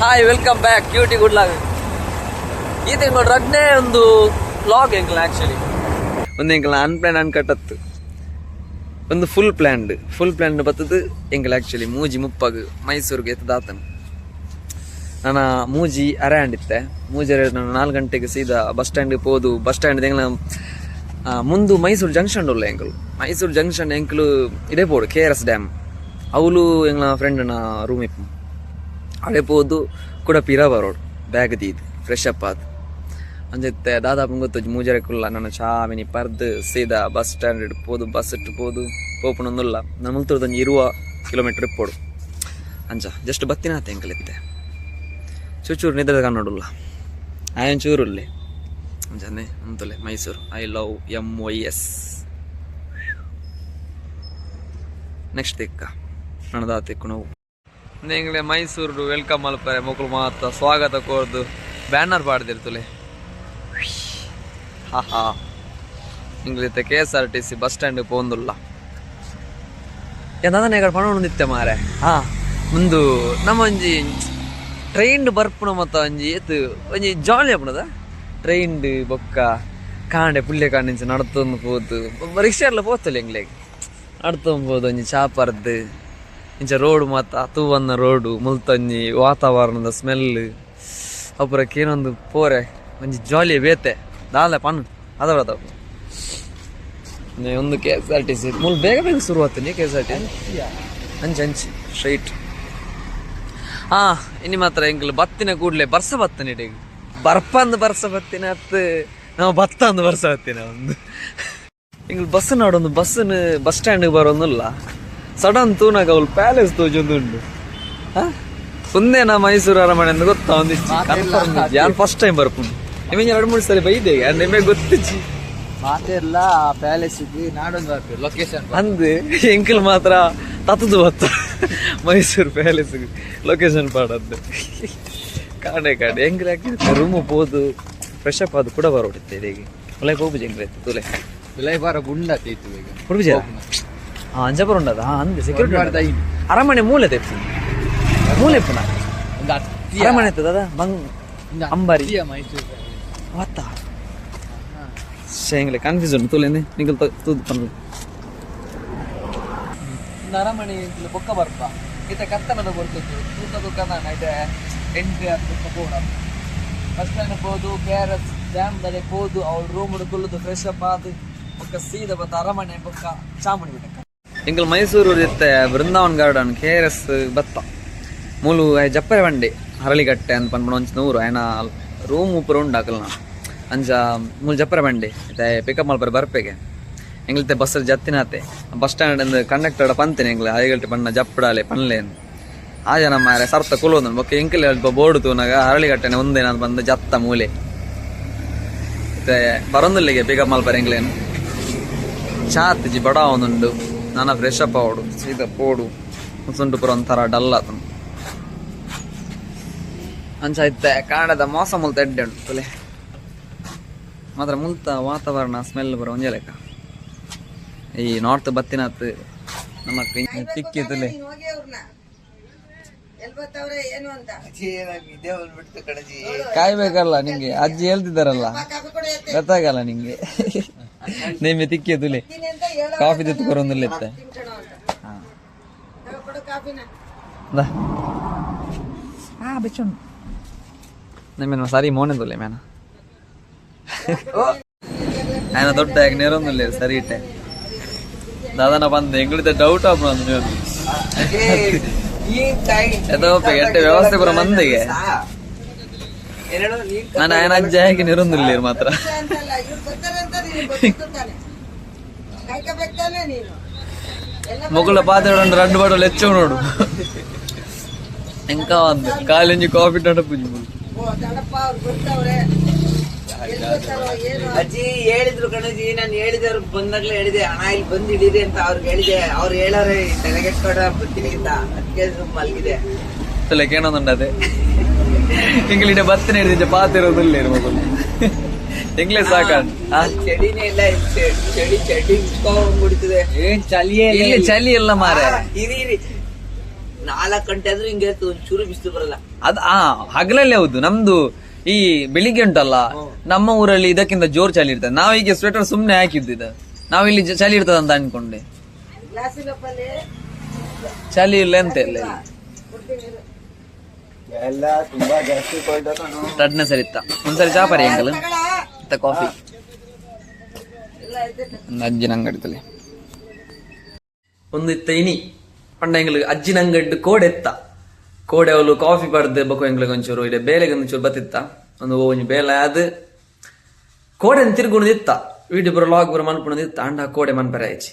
Hi, welcome back cutie good log. ಈ ತಿಂಗಳು ರಡ್ನೇ ಒಂದು ವ್ಲಾಗ್ ಎಂಕಲ್ ಆಕ್ಚುಲಿ. ಒಂದು ಎಂಕಲ್ ಅನ್ಪ್ಲಾನ್ ಅನ್ಕಟ್ಟತ್ತು, ಒಂದು ಫುಲ್ ಪ್ಲ್ಯಾನ್ಡ್. ಫುಲ್ ಪ್ಲ್ಯಾನ್ ಬತ್ತದು ಎಂಕಲ್ ಆಕ್ಚುಲಿ 3:30ಗ್ ಮೈಸೂರಿಗೆ ಎತ್ತದಾತನು. ನಾನು 3:30 ಅಂಡಿತ್ತೆ. 3:30, ನಾನು 4 ಗಂಟೆಗೆ ಸೀದಾ ಬಸ್ ಸ್ಟ್ಯಾಂಡ್ ಪೋದು, ಬಸ್ ಸ್ಟ್ಯಾಂಡ್ ಎಂಗ್ಲ ಮುಂದು ಮೈಸೂರು ಜಂಕ್ಷನ್ ಉಲ್ಲ. ಎಂಕಲು ಮೈಸೂರು ಜಂಕ್ಷನ್ ಎಂಕಲು ಇದೇ ಪೋಡು, ಕೆ ಆರ್ ಎಸ್ ಡ್ಯಾಮ್. ಅವಳು ಎಂಗ್ಲ ಫ್ರೆಂಡ್ನ ರೂಮ್ ಇಪ್ಪು. ಅಡೆ ಪೋದು ಕೂಡ ಪಿರ ಬರೋಡು, ಬ್ಯಾಗ್ ದೀದ್ ಫ್ರೆಶ್ ಅಪ್ ಆದ್ ಅಂಜತ್ತೆ. ದಾದಾಪು ಗೊತ್ತು, 3:30 ಕುಲ್ಲ ನನ್ನ ಚಾ ಮಿನಿ ಪರ್ದು ಸೀದಾ ಬಸ್ ಸ್ಟ್ಯಾಂಡ್ ಪೋದು, ಬಸ್ ಇಟ್ಟು ಪೋದು ಪೋಪುನೊಂದುಲ್ಲ. ನಾನು ಮುಲ್ತುರ್ದು ಒಂಜಿ 20 ಕಿಲೋಮೀಟರ್ ಇಪ್ಪೋಡು. ಅಂಚ ಜಸ್ಟ್ ಬತ್ತಿನಾತೆ ಎಂಕಲಿತ್ತೆ. ಚೂಚೂರು ನಿದ್ರೆ ಕನ್ನಡುಲ್ಲ, ಆಯನ್ ಚೂರುಲ್ಲೆ. ಅಂಚನೆ ಅಂತಲೆ Mysuru I love MYS. Next ತಿಕ್ಕ ನನ್ನ ತಿಕ್ಕು ನೋವು. ಎಂಗ್ಲೆ ಮೈಸೂರು welcome ಮಲ್ಪರೆ ಮೊಕಲು ಮಾತ ಸ್ವಾಗತ ಕೋರ್ದು ಬ್ಯಾನರ್ ಪಾಡ್ದಿರ್ತಲೆ. ಹಾ ಹಾ, ಇಂಗ್ಲಿತ್ತೆ KSRTC bus stand ಪೋಂದುಲ್ಲ. ಎಂದಾದನೆ ಪಣೊಂದಿತ್ತೆ ಮಾರೆ. ಹಾ, ಮುಂದು ನಮ್ಮ ಒಂಜಿ ಟ್ರೈನ್ ಬರ್ಪುನ ಮತ್ತ ಒಂಜಿ ಏತ್ ಒಂಜಿ ಜಾಲಿ ಆಪುನದ. ಟ್ರೈನ್ ಬೊಕ್ಕ ಕಾಂಡೆ ಪುಲ್ಯ ಕಾಂಡೆ ನಡತೊಂದು ಪೋದು, ರಿಕ್ಷಾ ಎಲ್ಲ ಪೋತಲ್ಲ ಎಂಗ್ಲೆಗ್. ನಡ್ತೊಂದು ಪೋದು ಒಂಜಿ ಚಾಪರ್ದು ಇಂಚ ರೋಡ್ ಮಾತ ತೂವನ್ನ ರೋಡು, ಮುಲ್ತೊಂಜಿ ವಾತಾವರಣದ ಸ್ಮೆಲ್ ಅಪುರಕ್ಕೆ ಏನೊಂದು ಪೋರೆ ಒಂಜಿ ಜಾಲಿ ಬೇತೆ ದಾಲ ಪಣ್ಣು ಅದ. ಒಂದು KSRTC ಮುಲ್ ಬೇಗ ಬೇಗ ಶುರು ಆಗ್ತೀನಿ. KSRT ಅಂಚೆ ಅಂಚೆ ಸ್ಟ್ರೈಟ್. ಹಾ, ಇನಿ ಮಾತ್ರ ಎಂಕಲ್ ಬತ್ತಿನ ಕೂಡ್ಲೆ ಬರ್ಸ ಬತ್ತನ ಇಡೀ. ಬರ್ಪಂದು ಬರ್ಸ ಬತ್ತಿನ ಅತ್ ನಾವು ಬತ್ತ ಅಂದು ಬರ್ಸ ಬತ್ತಿನ. ಒಂದು ಎಂಕಲ್ ಬಸ್ ನಾಡೊಂದು ಬಸ್ ಬಸ್ ಸ್ಟ್ಯಾಂಡ್ ಬರೋದಿಲ್ಲ. ಸಡನ್ ತೂನಾಗ ಅವ್ಲು ಪ್ಯಾಲೇಸ್ ತೋಜೊಂದು ಉಂಡು. ಹಾ, ಒಂದೇನಾ ಮೈಸೂರು ಅರಮನೆ ಅಂತ ಗೊತ್ತಾ ಒಂದಿಚ್ಚಿ, ಕನ್ಫರ್ಮ್. ಯಾನ್ ಫಸ್ಟ್ ಟೈಮ್ ಬರ್ಪುಂಡು. ನಿಮಗೆ ಎರಡು ಮೂರು ಸರಿ ಬೈದೆ, ನಿಮಗೆ ಗೊತ್ತಿಚ್ಚಿ. ಮಾತೆಲ್ಲ ಪ್ಯಾಲೇಸ್ ನಾಡೊಂದು ಬರ್ಪೇರು ಲೊಕೇಶನ್. ಅಂದ್ ಎಂಕಲ್ ಮಾತ್ರ ತತ್ತದು ಬತ್ತ ಮೈಸೂರು ಪ್ಯಾಲೇಸ್ ಲೊಕೇಶನ್ ಪಾಡದ್ದು. ಕಾಣೆ ಕಾಣೆ ಎಂಕಲ್ ಹಾಕಿ ರೂಮ್ ಪೋದು ಫ್ರೆಶ್ ಅಪ್ ಅದು ಕೂಡ ಬರೋಡಿತ್ತೆ. ಇದೀಗ ಒಳ್ಳೆ ಹೋಗುಜಿ ಎಂಕಲ್ ಇತ್ತು ತುಲೆ. ಬೆಲೆ ಬಾರ ಗುಂಡ ಇತ್ತು ಈಗ. ಹುಡುಗ ಹಾ, ಅಂಜಪುರ ಉಂಡದ. ಹಾ, ಅಂದೆ ಸೆಕ್ಯೂರಿಟಿ. ಒಂದು ಐದು. ಅರಮನೆ ಮೂಲೆ ತೆಪ್ಪು ಮೂಲೆ ಪುನ. ಒಂದು ಅತ್ತಿಯ ಅರಮನೆ ಇತ್ತದ ಬಂಗ್ ಒಂದು ಅಂಬಾರಿ. ಅತ್ತಿಯ ಮೈಸೂರು ಪ್ಯಾಲೇಸ್. ವತ್ತ ಶೇಂಗ್ಲೆ ಕನ್ಫ್ಯೂಸ್ ಉಂಟು ತುಲೆನೆ. ನಿಂಗಲ್ ತೂದು ಪನ್ಲೆ. ಅರಮನೆ ಬೊಕ್ಕ ಬರ್ಪ ಇತ್ತೆ ಕತ್ತಲದ ಬರ್ತದ್ದು ತೂಕ ತೂಕ ಐತೆ. ಎಂಟ್ರಿ ಆದ ಬೊಕ್ಕ ಪೋಣ ಬಸ್ ಸ್ಟ್ಯಾಂಡ್ ಪೋದು, ಕೆ ಆರ್ ಎಸ್ ಡ್ಯಾಮ್ ದರೆ ಪೋದು, ಅವಳು ರೂಮ್ ಕುಲ್ಲುದು ಫ್ರೆಶ್ ಅಪ್ ಆದ್ ಬೊಕ್ಕ ಸೀದಾ ಬತ್ತ ಅರಮನೆ ಬೊಕ್ಕ ಚಾಮುಂಡಿ ಬೆಟ್ಟಕ್ಕ. ಎಂಕಲ್ ಮೈಸೂರು ಇತ್ತೆ ಬೃಂದಾವನ್ ಗಾರ್ಡನ್, ಕೆ ಆರ್ ಎಸ್ ಬತ್ತ ಮೂಲು ಜಪ್ಪರೆ ಬಂಡೆ ಹರಳಿಗಟ್ಟೆ ಅಂತ ಪನ್ಪುನ ಒಂಚಿ ನೂರು ಆಯ್ನ ರೂಮ್ ಉಪ್ಪುರ ಉಂಡು ಅಕಲ್ನ. ಅಂಚ ಮೂಲು ಜಪ್ಪರೆ ಬಂಡೆ ಇತ್ತೆ ಪಿಕಪ್ ಮಲ್ಪರೆ ಬರ್ಪೆಗೆ. ಎಂಗ್ಲಿತ್ತೆ ಬಸ್ ಜತ್ತಿನಾತೆ ಬಸ್ ಸ್ಟ್ಯಾಂಡ್ ಅಂದ್ ಕಂಡಕ್ಟರ್ ಪಂತೇನೆ, ಎಂಗ್ಲ ಐಗಲ್ಟೆ ಪಣ್ಣ ಜಪ್ಪಡಾಲೆ ಪನ್ಲೇನು. ಆ ಜನ ಮಾರೆ ಸರ್ತ ಕುಲೋದು. ಬೊಕ್ಕ ಎಂಕಲ್ ಅಲ್ಪ ಬೋರ್ಡ್ ತೂನಾಗ ಹರಳಿಗಟ್ಟೆನೆ ಒಂದೇನಾದ್ ಬಂದು ಜತ್ತ ಮೂಲೆ. ಇತ್ತೆ ಬರೊಂದುಲ್ಲೆಗೆ ಪಿಕಪ್ ಮಲ್ಪರೆ ಎಂಗ್ಲೇನು. ಚಾತಿಜಿ ಬಡ ಒಂದುಂಡು. ನಾನ ಫ್ರೆಶ್ ಅಪ್ ಆವಡು, ಸೀದಾ ಪೋಡು. ಮುಸುಂಡು ಪೂರ ಒಂಥರ ಡಲ್ ಆತನು. ಅಂಚ ಇತ್ತೆ ಕಾಣದ ಮೋಸ ಮುಲ್ತ ಎಡ್ಡೆ ಉಂಟು ತುಲೆ ಮಾತ್ರ. ಮುಲ್ತ ವಾತಾವರಣ ಸ್ಮೆಲ್ ಬರ ಒಂಜೆ ಲೆಕ್ಕ. ಈ ನಾರ್ತ್ ಬತ್ತಿನಾತ್ ನಮ್ಮ ತಿಕ್ಕಿ ತುಲೆ. ಏನು ಅಂತ ಕಾಯ್ಬೇಕಲ್ಲ ನಿಂಗೆ, ಅಜ್ಜಿ ಹೇಳ್ತಿದ್ದಾರಲ್ಲ, ಗೊತ್ತಾಗಲ್ಲ ನಿಂಗೆ. ನಿಮ್ಮೆ ತಿಕ್ಕಿ ತುಲೆ. ಕಾಫಿ ತಿತ್ತು ಕೊರೊಂದುಲ್ಲ ಇತ್ತೆ. ಕೊಡು ಕಾಫಿನ. ದಾ. ಹಾ, ಬೆಚ್ಚುಂಡು ನಿಮ್ಮೇನ ಸರಿ ಮೋನೆ ತುಲೆ ಮೇನ. ಆಯ್ನ ದೊಡ್ಡ ಯಾಕೆ ನೇರೊಂದುಲ್ಲ ಸರಿ ಇಟ್ಟೆ. ದಾದನ ಬಂದು ಎಂಗಳಿದ್ದ ಡೌಟ್ ಆಪುನ. ಎದೋ ಎಡ್ಡೆ ವ್ಯವಸ್ಥೆ ಪೂರ ಮಂದಿಗೆ. ನಾನು ಆಯನ ಅಜ್ಜ ಹೇಗೆ ನಿರೊಂದಿಲ್ಲ ಮಾತ್ರ. ಅಂತಲ್ಲ, ಇವ್ರು ಬರ್ತಾರೆ ಅಂತ ನೀನು ಗೊತ್ತಿತ್ತು ತಾನೆ? ಕಾಯ್ಕೋಬೇಕು ತಾನೆ ನೀನು ಎಲ್ಲ? ಮೊಗಳ ಪಾತ್ರೆ ಉಂಡು ರಡ್ಡು ಬಾಟಲ್ ಹೆಚ್ಚು ನೋಡು. ಎಂಕ ಒಂದು ಕಾಲಿಂಜಿ ಕಾಫಿ ನಡಪುಜಿ. ಓ ತಡಪ್ಪ, ಅವ್ರು ಬರ್ತಾವ್ರೆ. ಎಲ್ಲಿ ಬರ್ತಾರೋ ಏನು? ಅಜ್ಜಿ ಹೇಳಿದ್ರು ಕಣಜ್ಜಿ. ನಾನು ಹೇಳಿದೆ, ಅವ್ರಿಗೆ ಬಂದಾಗ್ಲೇ ಹೇಳಿದೆ, ಅಣ್ಣ ಇಲ್ಲಿ ಬಂದ್ ಹಿಡೀರಿ ಅಂತ ಅವ್ರಿಗೆ ಹೇಳಿದೆ. ಅವ್ರು ಹೇಳೋರೆ ತಲೆಗೆಟ್ಕೊಡ ಬರ್ತೀನಿ ಅಂತ. ಅದಕ್ಕೆ ಸುಮ್ಮ ಮಲಗಿದೆ. ಏನೊಂದುಂಡದೆ ಎಂಗ್ಲಿಡೆ ಬತ್ತಿನ ಹಿಡಿದಿದ್ದೆ ಪಾತಿರೋದಿಲ್ಲ ಮಗಳು ಎಂಗ್ಲೇ ಸಾಕ. ಚಳಿನೇ ಇಲ್ಲ ಇಲ್ಲಿ. ಚಳಿ ಚಳಿ ಉಚ್ಕೊಂಡ್ಬಿಡ್ತದೆ. ಏನ್ ಚಳಿಯೇ ಇಲ್ಲ. ಇಲ್ಲಿ ಚಳಿ ಇಲ್ಲ ಮಾರೆ. ಇರಿ ಇರಿ. 4 ಗಂಟೆ ಆದ್ರೂ ಹಿಂಗೆ ಇರ್ತದೆ, ಒಂಚೂರು ಬಿಸಿಲು ಬರಲ್ಲ. ಅದ್ ಆ ಹಗಲಲ್ಲೇ ಹೌದು. ನಮ್ದು ಈ ಬೆಳಿಗ್ಗೆ ಉಂಟಲ್ಲ, ನಮ್ಮ ಊರಲ್ಲಿ ಇದಕ್ಕಿಂತ ಜೋರ್ ಚಳಿ ಇರ್ತದೆ. ನಾವು ಈಗ ಸ್ವೆಟರ್ ಸುಮ್ನೆ ಹಾಕಿದ್ದು ಇದು. ನಾವು ಇಲ್ಲಿ ಚಳಿ ಇರ್ತದೆ ಅಂತ ಅನ್ಕೊಂಡೆ, ಚಳಿ ಇಲ್ಲ ಎಂತ ಇಲ್ಲ ಇಲ್ಲಿ. ಎಲ್ಲ ತುಂಬಾ ಜಾಸ್ತಿ ಕೋಲ್ಡ್ ಕಣೋ. ರಡ್ನೇ ಸರಿ ಇತ್ತ ಒಂದ್ಸರಿ ಚಾಪರಿ ಅಂಕಲ್ ಇತ್ತ ಕಾಫಿ ಒಂದು ಅಜ್ಜಿನ ಅಂಗಡಿದಲ್ಲಿ ಒಂದು ಇತ್ತ ಇನಿ ಪಂಡ ಎಂಗ್ಲು ಅಜ್ಜಿನ ಅಂಗಡಿ ಕೋಡೆ ಎತ್ತ ಕೋಡೆ ಅವಳು ಕಾಫಿ ಪಡ್ದು ಬೊಕ್ಕ ಎಂಗ್ಲಿಗೆ ಒಂಚೂರು ಇದೆ ಬೇಲೆಗೆ ಒಂಚೂರು ಬತ್ತಿತ್ತ ಒಂದು ಒಂಜಿ ಬೇಲೆ ಅದು ಕೋಡೆ ತಿರ್ಗುಣದಿತ್ತ ವೀಡಿಯೋ ಪೂರ ಲಾಗ್ ಪೂರ ಮನ್ಪುಣದಿತ್ತ. ಅಂಡ ಕೋಡೆ ಮನ್ಪರೆ ಆಯ್ಚಿ.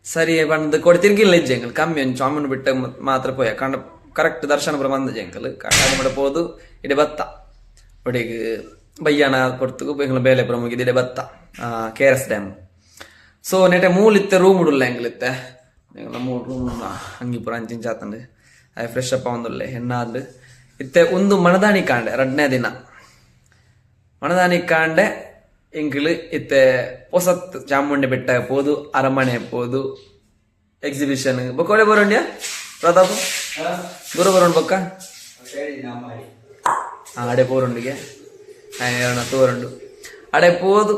ಸರಿ ಬಂದು ಕೋಡೆ ತಿರ್ಗಿಲ್ಲ ಇಜ್ಜೆ ಎಂಕಲ್ ಕಮ್ಮಿ ಒಂಚು ಚಾಮುಂಡಿ ಬಿಟ್ಟ ಮಾತ್ರ ಪೋಯ ಕಂಡ ಕರೆಕ್ಟ್ ದರ್ಶನ ಪೂರ ಬಂದ ಎಂಕಲ್ ಕಂಡ ಬಿಡ ಪೋದು ಇಡೆ ಬತ್ತ ಒಡೆಗ್ ಬಯ್ಯಾನ ಪೊರ್ತುಗು ಎಂಗ್ಲ ಬೇಲೆ ಪೂರ ಮುಗಿದು ಇಡೆ ಬತ್ತ ಕೆ ಆರ್ ಎಸ್ ಡ್ಯಾಮ್. ಸೊ ನೆಟೆ ಮೂಲಿತ್ತೆ ರೂಮ್ ಉಡುಲ್ಲ ಎಂಗ್ಲಿತ್ತೆ ಎಂಗ್ಲ ಮೂರು ರೂಮ್ ಹಂಗಿ ಪೂರ ಅಂಚಿಂಚ ಆತಂಡು ಆಯ್ ಫ್ರೆಶ್ ಅಪ್ ಆವೊಂದುಲ್ಲೆ ಹೆಣ್ಣಾಂಡ್ ಇತ್ತೆ ಒಂದು ಮಣದಾನಿ ಕಾಂಡೆ ರಡ್ನೇ ದಿನ ಮಣದಾನಿ ಕಾಂಡೆ ಎಂಕ್ಲು ಇತ್ತೆ ಪೊಸತ್ ಚಾಮುಂಡಿ ಬೆಟ್ಟ ಪೋದು ಅರಮನೆ ಪೋದು ಎಕ್ಸಿಬಿಷನ್ ಬೊಕ್ಕ ಬರೋಂಡ್ಯಾ ಪ್ರತಾಪ್ ದೂರ ಬರೋಣ ಬೊಕ್ಕ ಅಡೆ ಪೋರುಂಡಿಗೆ ತೋರುಂಡು ಅಡೆ ಪೋದು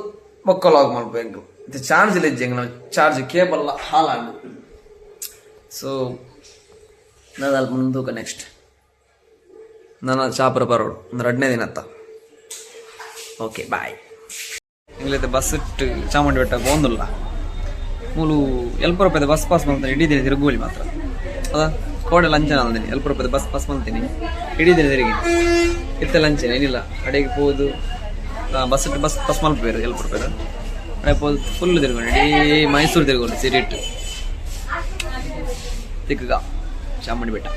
ಬೊಕ್ಕ ಲಾಗ್ ಮಲ್ಪ ಎಂಕ್ಲು ಇತ್ತೆ ಚಾರ್ಜ್ ಇಲ್ಲ ಇಜ್ಜಿ ಎಂಕ್ಲ ಚಾರ್ಜ್ ಕೇಬಲ್ ಹಾಲಾಂಡು. ಸೊ ನಾನು ಅಲ್ಪ ಮುಂದೂಕ ನೆಕ್ಸ್ಟ್ ನಾನು ಚಾಪುರ ಬರೋಡು ಒಂದು ಎರಡನೇ ದಿನತ್ತ. Okay bye. ಎಂಗ್ಲೈತೆ ಬಸ್ ಇಟ್ಟು ಚಾಮುಂಡಿ ಬೆಟ್ಟ ಪೋಂದುಲ್ಲ ಮೂಲು ಎಲ್ಪ ರೂಪಾಯಿದ ಬಸ್ ಪಾಸ್ ಮಾಡ್ತೀನಿ ಇಡೀ ದಿನ ತಿರುಗೋಲಿ ಮಾತ್ರ ಅದ ಕೋಡೆ ಲಂಚನ ಅಂದಿನಿ ಎಲ್ಪ ರೂಪಾಯಿದ ಬಸ್ ಪಾಸ್ ಮಾಡ್ತೀನಿ ಇಡೀ ದಿನ ತಿರುಗಿ ಇತ್ತೆ ಲಂಚನ ಏನಿಲ್ಲ ಅಡೆಗೆ ಪೋದು ಬಸ್ ಇಟ್ಟು ಬಸ್ ಪಾಸ್ ಮಲ್ಪೇರು ಎಲ್ಪ ರೂಪಾಯಿದ ಅಡೆ ಪೋದು ಫುಲ್ ತಿರುಗೊಂಡು ಇಡೀ ಮೈಸೂರು ತಿರುಗೊಂಡು ಸಿರಿ ಇಟ್ಟು ತಿಕ್ಕಗ ಚಾಮುಂಡಿ ಬೆಟ್ಟ.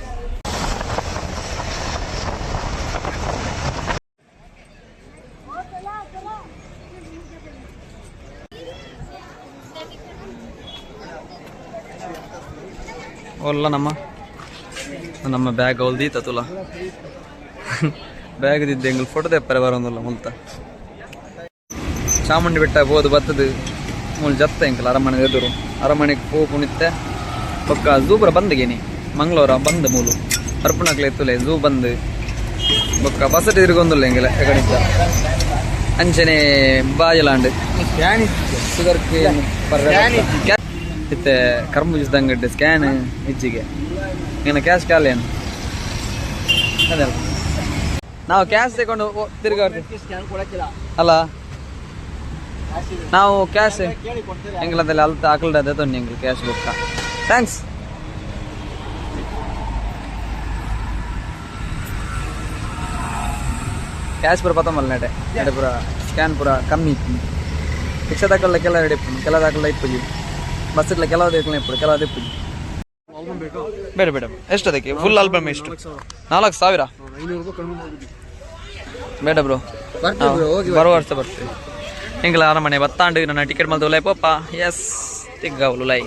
ಒಲ್ಲ ನಮ್ಮ ನಮ್ಮ ಬ್ಯಾಗ್ ಅವಲ್ದೀತ ತುಲ ಬ್ಯಾಗ್ ದಿದ್ದೆ ಎಂಗ್ಲು ಫೋಟೋ ತೆಪ್ಪರೆ ಬರೋಂದಲ್ಲ ಮುಲ್ತ ಚಾಮುಂಡಿ ಬೆಟ್ಟ ಪೋದು ಬತ್ತದು ಮೂಲು ಜತ್ತ ಎಂಕಲ್ ಅರಮನೆ ಎದುರು ಅರಮನೆಗೆ ಪೋಪುನಿತ್ತೆ ಬೊಕ್ಕ ಝೂ ಪೂರ ಬಂದ್ ಗೇನಿ ಮಂಗಳೂರ ಬಂದ್ ಮೂಲು ಅರ್ಪುಣಕ್ಲೆ ಎತ್ತುಲೆ ಝೂ ಬಂದ್ ಬೊಕ್ಕ ಬಸ್ ತಿರುಗೊಂದುಲ್ಲ ಎಂಗಲ ಎಗಣಿತ ಅಂಚನೆ ಬಾಜಲಾಂಡ್ ಶುಗರ್ ಕೇನ್ ಇತ್ತೆ ಕರ್ಬೂಜ ದಂಗಡ್ಡೆ ಸ್ಕ್ಯಾನ್ ಇಜ್ಜಿಗೆ ಇನ್ನು ಕ್ಯಾಶ್ ಖಾಲಿ ಏನು ಅದೇ ನಾವು ಕ್ಯಾಶ್ ತಗೊಂಡು ತಿರ್ಗಾಡ್ತೀವಿ ಅಲ್ಲ ನಾವು ಕ್ಯಾಶ್ ಎಂಗ್ಲದಲ್ಲಿ ಅಲ್ತ ಅಕಲ್ಡ ಅದೇ ತೊಂಡಿ ಎಂಗ್ಲು ಕ್ಯಾಶ್ ಬುಕ್ಕ thanks cash ಪೂರ ಪತ್ತೊಂಬಲ್ಲ ನೆಟೆ ನೆಟೆ ಪೂರ ಸ್ಕ್ಯಾನ್ ಪೂರ ಕಮ್ಮಿ ಇತ್ತು ರಿಕ್ಷಾ ದಾಕಲ್ಲ ಕೆಲ ರೆಡಿ ಇಪ್ಪು ಕೆಲ ದಾಕಲ್ಲ ಇಪ್ಪುಜಿ ಬಸ್ ಇಟ್ಲ ಕೆಲವು ಇಪ್ಪು ಕೆಲವು ಇಪ್ಪುಜಿ. ಬೇಡ ಬೇಡ. ಎಷ್ಟು ಅದಕ್ಕೆ ಫುಲ್ ಆಲ್ಬಮ್ ಎಷ್ಟು? 4000 ಬೇಡ ಬ್ರೋ, ಬರುವ ವರ್ಷ ಬರ್ತೀವಿ. ಎಂಗ್ಲ ಅರಮನೆ ಬತ್ತಾಂಡು ನನ್ನ ಟಿಕೆಟ್ ಮಲ್ತು ಉಲೈ ಪೋಪ ಎಸ್ ತಿಗ್ಗವಲು ಉಲೈ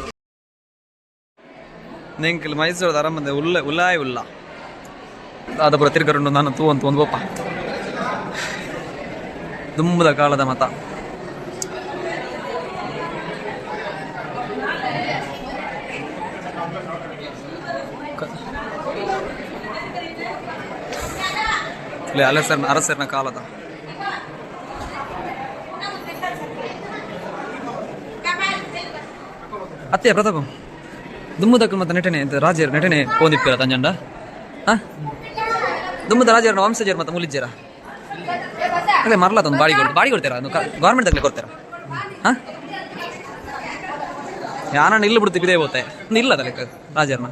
ನಿಂಕಲ್ ಮೈಸೂರದ ಅರಮನೆ ಉಲ್ಲ ಉಲಾಯ್ ಉಲ್ಲ ಅದ ಪೂರ ತಿರ್ಗರುಂಡು ನಾನು ತೂ ಅಂತ ಒಂದು ಪೋಪ ದುಂಬುದ ಕಾಲದ ಮತ. ಇಲ್ಲ ಅಲಸರ್ನ ಅರಸರ್ನ ಕಾಲದ ಅತ್ತೆ ಪ್ರತಾಪ್ ದುಮ್ಮದಕ್ಕಲ್ ಮತ್ತೆ ನಟನೆ ರಾಜರು ನಟನೆ ಪೋಂದಿಪ್ಪಿರ ತಂಜಂಡ ಹಾ ದುಮ್ಮದ ರಾಜರನ್ನ ವಂಶಜರು ಮತ್ತೆ ಮುಲಿಜ್ಜರ ಅದೇ ಮರಲ ತಂದು ಬಾಡಿಗೆ ಕೊಡ್ತಾರೆ ಬಾಡಿಗೆ ಕೊಡ್ತೀರಾ ಗೌರ್ಮೆಂಟ್ ತಗ್ಲಿ ಕೊಡ್ತೀರಾ ಹಾ ಯಾನಣ್ಣ ಇಲ್ಲ ಬಿಡ್ತೀವಿ ಇದೇ ಹೋತೆ ಇಲ್ಲ ಅದಕ್ಕೆ ರಾಜರ್ನ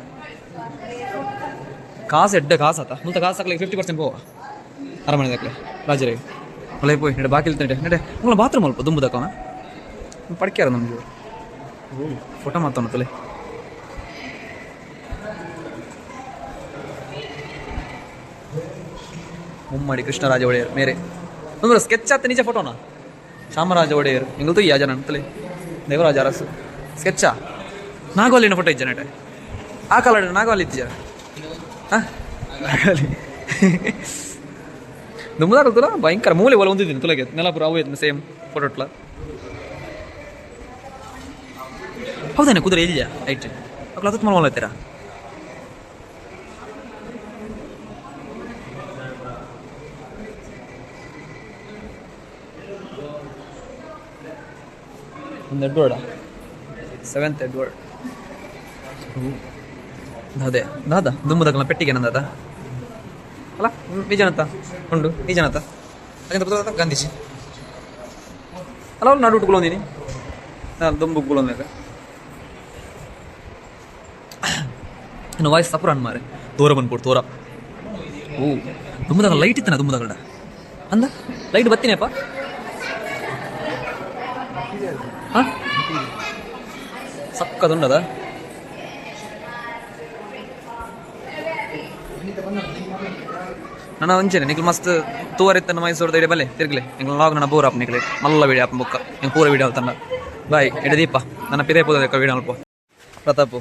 ಕಾಸು ಎಡ್ಡೆ ಕಾಸು ಆತ ಮುಲ್ತ ಕಾಸು ಹಾಕ್ಲಿಕ್ಕೆ 50% ಪೋವ ಅರಮನೆ ದಾಖಲೆ ರಾಜರಿಗೆ ಒಳ್ಳೆ ಪೋಯ್ ನಡೆ ಬಾಕಿ ನಡೆ ನಡೆ ಉಂಗಳ ಬಾತ್ರೂಮ್ ಅಲ್ಪ ದುಂಬುದಕ್ಕವನ ಪಡ್ಕ್ಯಾರ ನಮ್ಗೆ ಫೋಟೋ ಮಾತಾಡ ತುಲೆ ಮುಮ್ಮಡಿ ಕೃಷ್ಣರಾಜ ಒಡೆಯರ್ ಮೇರೆ ಒಂದು ಸ್ಕೆಚ್ ಆತ ನಿಜ ಫೋಟೋನಾ ಚಾಮರಾಜ ಒಡೆಯರ್ ಎಂಗಲ್ತು ಈ ಜನ ಅಂತಲೇ ದೇವರಾಜ ಅರಸು ಸ್ಕೆಚ್ಚಾ ನಾಗವಲ್ಲಿನ ಫೋಟೋ ಇಜ್ಜ ನಟೆ ಆ ಕಾಲ ನಾಗವಲ್ಲಿ ಇಜ್ಜ ಹಾಂ ನಾಗವಲ್ಲಿ ದುಮ್ಮದಾಗಲ್ತಲ್ಲ ಭಯಂಕರ ಮೂಲೆ ಒಲ ಹೊಂದಿದ್ದೀನಿ ತುಲಗೆ ನೆಲಪುರ ಅವು ಸೇಮ್ ಫೋಟೋ ಇಟ್ಲ ಹೌದೇನೆ ಕುದುರೆ ಇಲ್ಲ ರೈಟ್ ಅಕ್ಲ ಹತ್ತು ಮಲ. ಒಂದು ಎಡ್ವರ್ಡಾ? Seventh Edward. ಅದೇ ದಾದ ದುಂಬುದಕಲ್ನ ಪೆಟ್ಟಿಗೆ ನಂದಾದ ಅಲ್ಲ, ನಿಜನತ್ತ ಉಂಡು ನಿಜನತ್ತ ಅದಂತ ಗಾಂಧೀಜಿ ಅಲ್ಲ, ಅವ್ರು ನಡು ಕುಲೊಂದಿನಿ ನಾನು ದುಂಬು ಕುಲೊಂದಾಗ. ಇನ್ನು ವಾಯ್ಸ್ ತಪ್ಪು ರನ್ ಮಾರೆ ತೋರ ಬಂದ್ಬಿಡು ತೋರ. ಓ, ದುಂಬುದಾಗ ಲೈಟ್ ಇತ್ತನ ದುಂಬುದಗಡ ಅಂದ ಲೈಟ್ ಬತ್ತೀನಪ್ಪ. ಹಾಂ, ಸಕ್ಕದುಂಡದ. ನನ್ನ ಒಂಚೇನೆ ನಿಕ್ಲು ಮಸ್ತ್ ತೂವರಿತ್ತನ ಮೈಸೂರು ಇಡೆ ಬಲ್ಲೆ ತಿರ್ಗಲೆ. ಎಂಕ್ಲ ಲಾಗ್ ನನ್ನ ಬೋರ್ ಆಪ್ ನಿಕ್ಲೆ ಮಲ್ಲ ವಿಡಿಯೋ ಆಪ್ ಬೊಕ್ಕ ಎಂಕ್ ಪೂರ ವಿಡಿಯೋ ತನ್ನ ಬಾಯ್ ಎಡೆ ದೀಪ ನನ್ನ ಪಿರೇ ಪೋದ ವಿಡಿಯೋ ಅಲ್ಪ. ಪ್ರತಾಪು,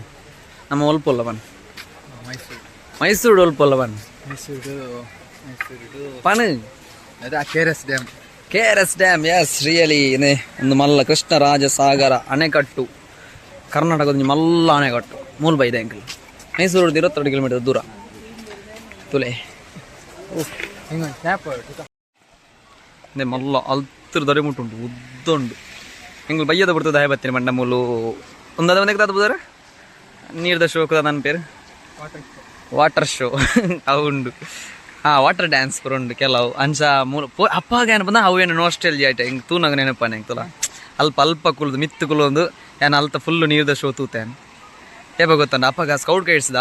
ನಮ್ಮ ಒಲ್ಪೊಲ್ಲ ಬನ್ ಮೈಸೂರು ಒಲ್ಪೊಲ್ಲ ಬನ್. ಮೈಸೂರು, ಮೈಸೂರು. ಪಣ್. ಅದೇ K R S dam. K R S dam, yes, really. ಒಂದು ಮಲ್ಲ ಕೃಷ್ಣರಾಜ ಸಾಗರ ಅಣೆಕಟ್ಟು, ಕರ್ನಾಟಕದ ಮಲ್ಲ ಅಣೆಕಟ್ಟು ಮೂಲ ಬೈದೆ. ಅಂಕಲ್ ಮೈಸೂರು 22 ಕಿಲೋಮೀಟರ್ ದೂರ ತುಲೆ. ಸ್ನ್ಯಾಪ್. ಅದೇ ಮಲ್ಲ ಅಲ್ತ್ರ ದಡೆ ಮುಟ್ಟುಂಟು, ಉದ್ದ ಉಂಡು. ಎಂಗ್ಲು ಬಯ್ಯದ ಬಿಡ್ತದೆ ಬತ್ತೀನಿ ಬಂಡ ಮೂಲು ಒಂದಾದ ಒಂದೇ ಬುದಾರ ನೀರ್ದ ಶೋಕದ ನನ್ನ ಪೇರು ವಾಟರ್ ಶೋ ಅವು ಉಂಡು. ಹಾಂ, ವಾಟರ್ ಡ್ಯಾನ್ಸ್ ಪೂರ ಉಂಡು ಕೆಲವು ಅಂಚ ಮೂಲ ಅಪ್ಪಾಗ ಏನು ಬಂದ ಅವು ಏನು ನೋಸ್ಟೆಲ್ ಆಯ್ತು. ಹಿಂಗೆ ತೂನಾಗ ನೆನಪಾನೆ ಹೆಂಗೆ ತುಲ ಅಲ್ಪ ಅಲ್ಪ ಕುಲ್ದು ಮಿತ್ತು ಕುಲೊಂದು ಏನು ಅಲ್ತ ಫುಲ್ಲು ನೀರ್ದ ಶೋ ತೂತೇನೆ. ಏಪ ಗೊತ್ತಂಡ, ಅಪ್ಪಾಗ ಸ್ಕೌಟ್ ಗೈಡ್ಸ್ದ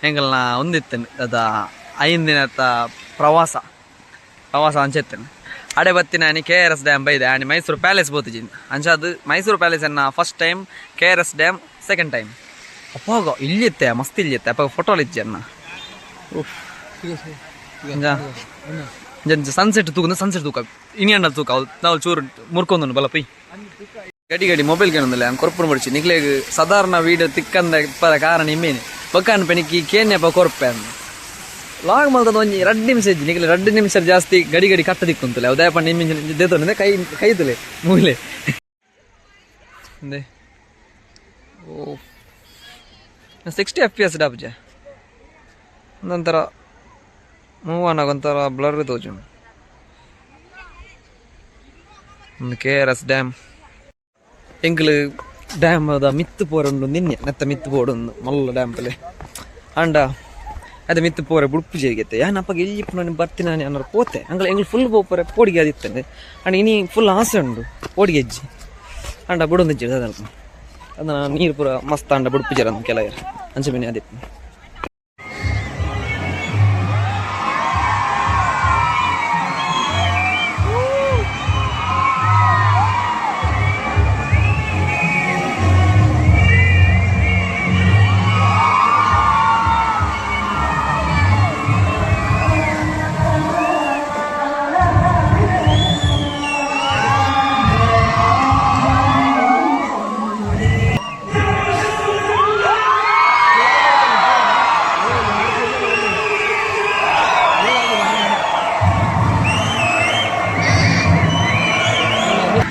ಹೆಂಗಲ್ನ ಒಂದಿತ್ತೇನೆ ಅದ 5 ದಿನದ ಪ್ರವಾಸ ಪ್ರವಾಸ ಅಂಚೆತ್ತೇನೆ. ಅಡೆ ಬತ್ತಿನ ಆನಿ ಕೆ ಆರ್ ಎಸ್ ಡ್ಯಾಮ್ ಬೈದೆ ಆನಿ ಮೈಸೂರು ಪ್ಯಾಲೇಸ್ ಬೋತಿಜಿನ್ ಅಂಚ. ಅದು ಮೈಸೂರು ಪ್ಯಾಲೇಸ್ ಅನ್ನ first time, K R S dam second time. ಅಪ್ಪಾಗ ಇಲ್ಲಿತ್ತೆ ಮಸ್ತ್ ಇಲ್ಲಿತ್ತೆ. ಅಪ್ಪಾಗ ಫೋಟೋ ಇಜ್ಜಿ ಅನ್ನ. ಉಫ್, ಸನ್ಸೆಟ್ ತೂಕ, ಸನ್ಸೆಟ್ ತೂಕ ಇನಿ ಅಂಡ ತೂಕ. ನಾವು ಚೂರು ಮುರ್ಕೊಂದು ಬಲ ಪೈ ಗಡಿ ಗಡಿ ಮೊಬೈಲ್ ಕೇಳೊಂದಿಲ್ಲ. ಹಂಗೆ ಕೊರ್ಪುನ ಬಡಿಚಿ ನಿಕ್ಲೆಗ್ ಸಾಧಾರಣ ವೀಡಿಯೋ ತಿಕ್ಕಂದ ಇಪ್ಪರ ಕಾರಣ ಇಮ್ಮೇನೆ ಬೊಕ್ಕ ಅನ್ಪೆ ಕೇನ್ಯಪ್ಪ ಕೊರ್ಪೆ ಅಂದ್. ಲಾಗ್ ಮಲ್ತದ ಒಂಜಿ 2 ನಿಮಿಷ ಇಜ್ಜಿ ನಿಕ್ಲೆ, 2 ನಿಮಿಷ ಜಾಸ್ತಿ ಗಡಿ ಗಡಿ ಕಟ್ಟ ದಿಕ್ಕುಂತಲೆ. ಉದಯಪ್ಪ ನಿಮ್ಮಿಂಚ ದೇತೊಂದೆ ಕೈ ಕೈತಲೆ ಮೂಲೆ ಅಂದೆ. ಓ, 60 ಎಫ್ ಪಿ ಎಸ್ ಡಾಬ್ಜೆ ಒಂದೊಂಥರ ಮೂವ್ ಆನಾಗ ಒಂಥರ ಬ್ಲರ್ ತೋಜುಂಡು. ಒಂದು ಕೆ ಆರ್ ಎಸ್ ಡ್ಯಾಮ್ ಎಂಕ್ಲು ಡ್ಯಾಮ್ ಅದ ಮಿತ್ತು ಪೋರುಂಡು ನಿನ್ನೆ ನೆತ್ತ ಮಿತ್ತು ಪೋಡೊಂದು ಮಲ್ಲ ಡ್ಯಾಮ್ ಪಲೆ ಅಂಡ ಅದ ಮಿತ್ತು ಪೋರೆ ಬುಡ್ಪು ಜೇರಿಗೆತ್ತೆ. ಯಾನ್ ಅಪ್ಪಗೆ ಎಲ್ಲಿ ನಾನು ಬರ್ತೀನಿ ನಾನು ಅನ್ನೋರು ಪೋತೆ ಅಂಗ್ಲ ಎಂಗ್ಲು ಫುಲ್ ಪೋಪರೆ ಪೋಡಿಗೆ ಅದಿತ್ತಂದೆ. ಅಂಡ್ ಇನಿ ಫುಲ್ ಆಸೆ ಉಂಡು ಪೋಡಿಗೆ ಹೆಜ್ಜಿ ಅಂಡ ಬುಡೊಂದಿಜ್ಜಿ ಅದಲ್ಪ ಅದನ್ನ ನೀರು ಪೂರ ಮಸ್ತ್ ಅಂಡ ಬುಡ್ಪು ಜರ ಕೆಲವರು ಅಂಚೆ ಮನೆ ಅದಿತ್ತು.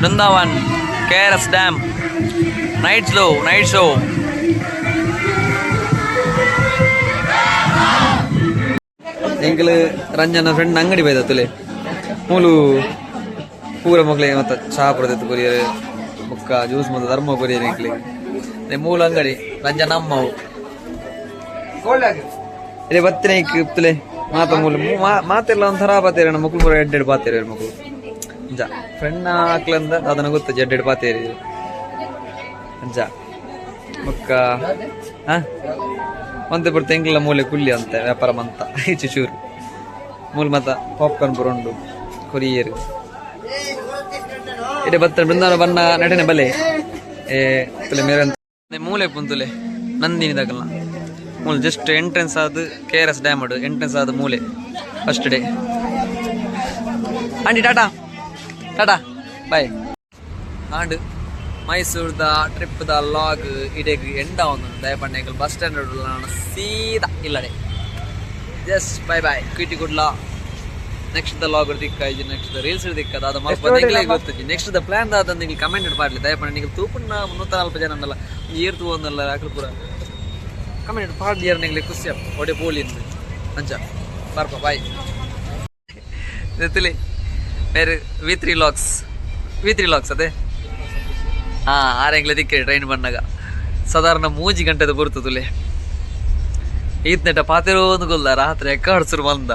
Brindavan K R S dam night slow night show. ಎಂಕಲ್ ರಂಜನ ಫ್ರೆಂಡ್ ಅಂಗಡಿ ಬೈದ ತುಲೆ ಮೂಲು ಪೂರ ಮೊಗ್ಲೆ ಮತ್ತ ಚಹಾ ಪುರದಿತ್ತು ಕೊರಿಯರ್ ಬೊಕ್ಕ ಜ್ಯೂಸ್ ಮತ್ತು ಧರ್ಮ ಕೊರಿಯರ್ ಎಂಕ್ಲೆ. ಮೂಲ ಅಂಗಡಿ ರಂಜನ ಅಮ್ಮವು ಇದೇ ಬತ್ತಿನ ತುಲೆ ಮಾತ ಮೂಲು ಮಾತೆಲ್ಲ ಒಂಥರ ಪಾತೇರ ಮಕ್ಕಳು ಪೂರ ಎಡ್ಡೆಡ್ ಪಾತೇರು ಮಕ್ಕಳು ಅಂಚ. ಫ್ರೆಂಡ್ ಹಾಕ್ಲಂದ ಅದನ್ನ ಗೊತ್ತ ಜಡ್ಡೆಡ್ ಪಾತೇರಿ ಅಂಚ. ಬೊಕ್ಕ ಹಾ ಒಂತೆ ಪುರ್ತ ಎಂಕ್ಲ ಮೂಲೆ ಕುಲ್ಲಿ ಅಂತೆ ವ್ಯಾಪಾರ ಮಂತ ಚೂರು ಮೂಲ ಮತ ಪಾಪ್ಕಾರ್ನ್ ಪೂರ ಉಂಡು ಕೊರಿಯರ್. ಇಡೆ ಬತ್ತ ಬೃಂದಾವನ ಬಣ್ಣ ನಟನೆ ಬಲೆ ಏ ತುಲೆ ಮೇರೆ ಮೂಲೆ ಪುಂತುಲೆ ನಂದಿನಿ ದಕಲ್ನ ಮೂಲ ಜಸ್ಟ್ ಎಂಟ್ರೆನ್ಸ್ ಆದ್ ಕೆ ಆರ್ ಎಸ್ ಡ್ಯಾಮ್ ಎಂಟ್ರೆನ್ಸ್ ಆದ ಮೂಲೆ first day. Aunty, tata tata bye. And ಮೈಸೂರ್ದ ಟ್ರಿಪ್ದ log ಇಡೆಗ್ ಎಂಡ ಒಂದು ದಯಪಂಡ. ಬಸ್ ಸ್ಟ್ಯಾಂಡ್ ಸೀದಾ ಇಲ್ಲಡೆ. ಜಸ್ಟ್ ಬೈ ಬಾಯ್ ಕ್ವಿಟಿ ಕುಡ್ಲ. ನೆಕ್ಸ್ಟ್ the log ದಿಕ್ಕ, ನೆಕ್ಸ್ಟ್ the reels ದಿಕ್ಕದ ಅದು ಮಲ್ಪ ನಿಂಗ್ಲೆ ಗೊತ್ತಿಜ್ಜಿ. ನೆಕ್ಸ್ಟ್ the plan ದಾದ ನಿಂಗೆ ಕಮೆಂಟ್ ಪಾಡ್ಲಿ ದಯಪಂಡ. ನಿಂಗೆ ತೂಪುಣ್ಣ 340 ಜನ ಅನ್ನಲ್ಲ ಏರ್ ತೂವೊಂದಲ್ಲ ಅಕ್ಲು ಪೂರ ಕಮೆಂಟ್ ಪಾಡ್ಲಿ ಯಾರು ನಿಂಗ್ಲೆ ಖುಷಿ ಅಪ್ಪ ಒಡೆ ಪೋಲಿ ಅಂಚ ಬರ್ಪ ಬಾಯ್. ತಿಳಿ ಬೇರೆ ವಿ ತ್ರೀ ಲಾಕ್ಸ್, ವಿ ತ್ರೀ ಲಾಕ್ಸ್ ಅದೇ. ಹಾ ಆರೆಂಗ್ಲೆ ದಿಕ್ಕೆ ಟ್ರೈನ್ ಬಂದಾಗ ಸಾಧಾರಣ 3 ಗಂಟೆದ ಬರ್ತದುಲೆ. ಈತ್ನೆಟ ಪಾತೆರೋದು ಗೊಲ್ಲ ರಾತ್ರಿ ಎಕ್ಕಾಡ್ ಸುರು ಬಂದ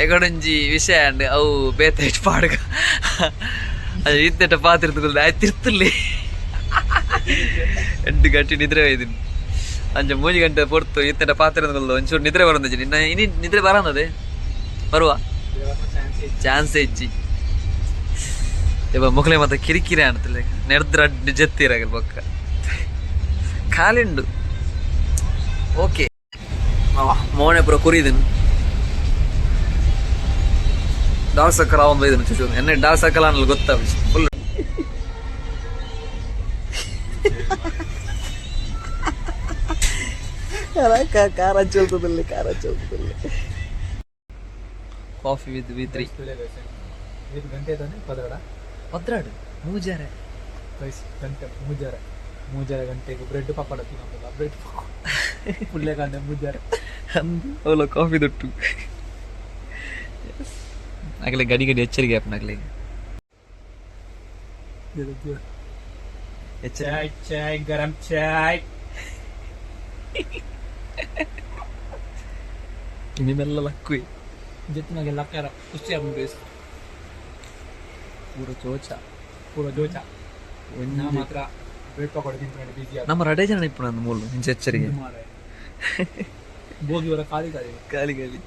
ಎಕಡೊಂಜಿ ವಿಷಯ ಅಂಡ್ ಅವು ಬೇತೆ ಪಾಡ್ಗ ಅದು ಈತ್ನೆಟ ಪಾತಿರ್ದು ಗೊಲ್ಲ ಆಯ್ತಿರ್ತುಲ್ಲಿ 8 ಗಂಟೆ ನಿದ್ರೆ ಒಯ್ದಿನಿ. ಅಂಚ 3 ಗಂಟೆ ಪೊರ್ತು ಈತ್ನೆಟ ಪಾತಿರೋದು ಗೊಲ್ಲ ಒಂಚೂರು ನಿದ್ರೆ ಬರೋದು ನಿನ್ನ ಇನಿ ನಿದ್ರೆ ಬರೋದೇ ಬರುವ ಚಾನ್ಸ್ ಹೆಚ್ಚಿ. ಇವ ಮೊಗಲೆ ಮತ್ತೆ ಕಿರಿಕಿರಿ ಅಂತಲೆ ನೆರ್ದ್ರ ಜತ್ತಿರಾಗಲ್ ಬೊಕ್ಕ ಖಾಲಿಂಡು. ಓಕೆ ಮೋನೆ ಪುರ ಕುರಿದನು ಡಾರ್ಕ್ ಸರ್ಕಲ್ ಒಂದು ಇದನ್ನು ಚೂಚು ಎನ್ನೆ ಡಾರ್ಕ್ ಸರ್ಕಲ್ ಅನ್ನಲು ಗೊತ್ತಾ ಫುಲ್. ಕಾರ ಚಲ್ತದಲ್ಲಿ ಕಾರ ಚಲ್ತದಲ್ಲಿ ಕಾಫಿ ವಿತ್ ವಿ3 ಐದು ಗಂಟೆ ತಾನೆ ಪದರಡ ಪದ್ರಾಡು ಮೂಜಾರೆ ವಯಸ್ಸು ಗಂಟೆ ಮೂಜಾರೆ ಮೂಜಾರೆ ಗಂಟೆಗೆ ಬ್ರೆಡ್ ಪಕೋಡ ತಿನ್ನೋದಿಲ್ಲ ಬ್ರೆಡ್ ಪಕೋಡ ಪುಳ್ಳೆ ಗಂಟೆ ಮೂಜಾರೆ ಅವಲ ಕಾಫಿ ದೊಟ್ಟು ಆಗಲೇ ಗಡಿ ಗಡಿ ಎಚ್ಚರಿಕೆ ಆಪ್ನಾಗಲೇ ಎಚ್ಚರಿಕೆ. ಚಾಯ್ ಚಾಯ್ ಗರಂ ಚಾಯ್. ನಿಮ್ಮೆಲ್ಲ ಲಕ್ಕುವೆ ಜೊತೆನಾಗೆಲ್ಲ ಲಕ್ಕಾರ ಖುಷಿ ಆಗ್ಬಿಟ್ಟು ಪೂರ ಚೋಚ ಪೂರ ಜೋಚ. ನಾ ಮಾತ್ರ ಬ್ರೆಡ್ ಪಕೋಡ ತಿಂತಾರೆ ಬಿಸಿ. ನಮ್ಮ ರಡೆ ಜನ ಇಪ್ಪು ನಂದು ಮೂಲು ಇಂಚ ಎಚ್ಚರಿಗೆ. ಬೋಗಿ ಅವರ ಖಾಲಿ ಖಾಲಿ ಖಾಲಿ ಖಾಲಿ.